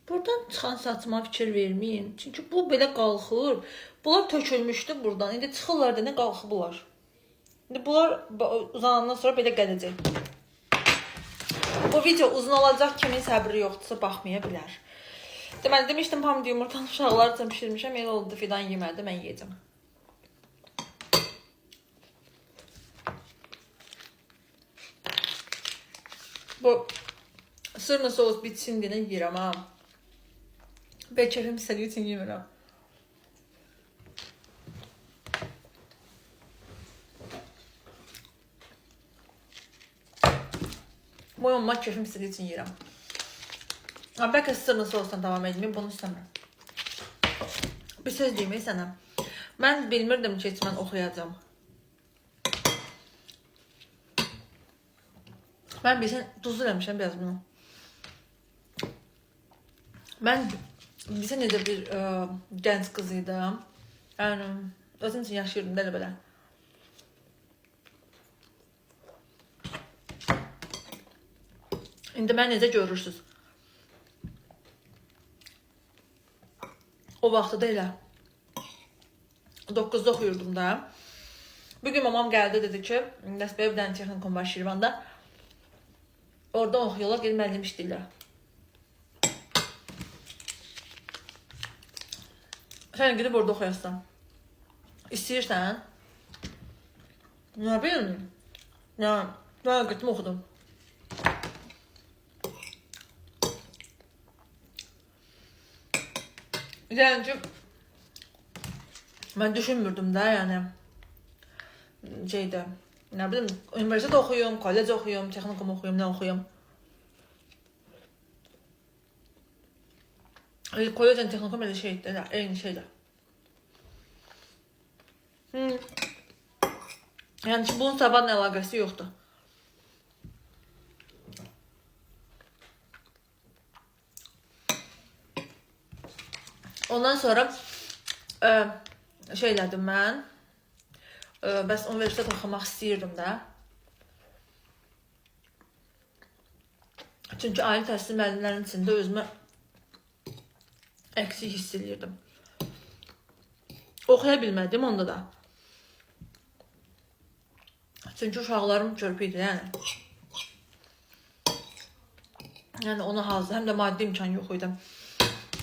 Buradan çıxan saçıma fikir verməyin. Çünki bu belə qalxır. Bunlar tökülmüşdü buradan. İndi çıxırlar da nə qalxıblar. İndi bunlar uzanandan sonra belə gələcək. Bu video uzun olacaq. Kimin səbri yoxdursa baxmaya bilər. Deməli, demişdim pomidor yumurtanı uşaqlar üçün bişirmişəm. Elə oldu, Fidan yemədi, mən yeyəcəm. Bu sırlı sos bitsin deyə yeyirəm ha. Bəlkə keyfim istədiyi üçün yemirəm. Bu olmaz, keyfim istədiyi üçün yeyirəm. Ha, bəlkə sırlı sosla davam edeyim, bunu istəmirəm. Bir söz deyim sənə. Mən bilmirdim ki, heç mən oxuyacağam. Mən bilsən, duzlu eləmişəm biraz bunu. Mən bilsən necə bir gənc qız idim. Yəni, özüm üçün yaşayırdım da elə belə. İndi mən necə görürsünüz? O vaxtda da elə 9-da oxuyurdum da. Bugün mamam gəldi, dedi ki, Nəsbəyə bir dənə texnikum var Şirvanda. Orada oxuyurlar, gedib müəllim işləyirlər. Sən gedib orada oxuyasan. İstəyirsən? Nə bilim? Nə? Mən getdim oxudum. Yəni ki, mən düşünmürdüm də, yəni şeydə, nə bilim, universitet oxuyum, kollec oxuyum, texnikum oxuyum, nə oxuyum. Kolleclə texnikum elə şeydir, elə, eyni şeydir. Yəni ki, bunun savadla əlaqəsi yoxdur. Ondan sonra şey elədim mən. Bəs universitet oxumaq istəyirdim də. Çünki ali təhsil müəllimlərinin içində özümü əksik hiss eləyirdim. Oxuya bilmədim onda da. Çünki uşaqlarım körpü idi, yəni. Yəni ona hazır, həm də maddi imkan yox idi.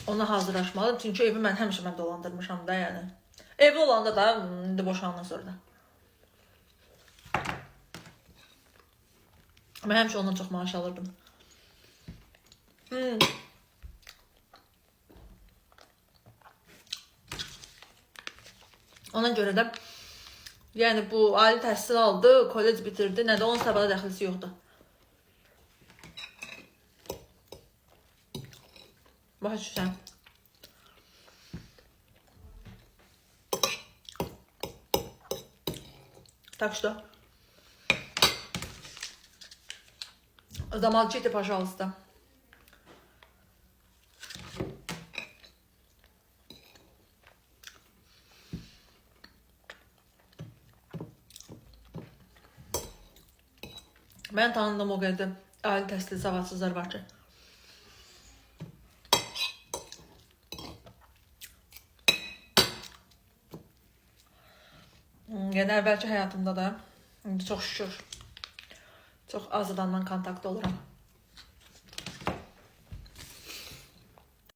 Ona hazırlaşmalıydım. Çünki evi mən həmişə mən dolandırmışam da, yəni. Evli olanda da, indi boşandan sonra da. Mən həmişə ondan çox maaş alırdım. Ona görə də, yəni bu ali təhsil aldı, kollec bitirdi, nə də onun savada dəxlisi yoxdur. Başa düşürsən. Так что замолчите, пожалуйста. Mən tanıdığım o qədər ali təhsilli savadsızlar var ki. Yəni əvvəlki həyatımda da indi çox şükür çox az adamla kontaktda oluram.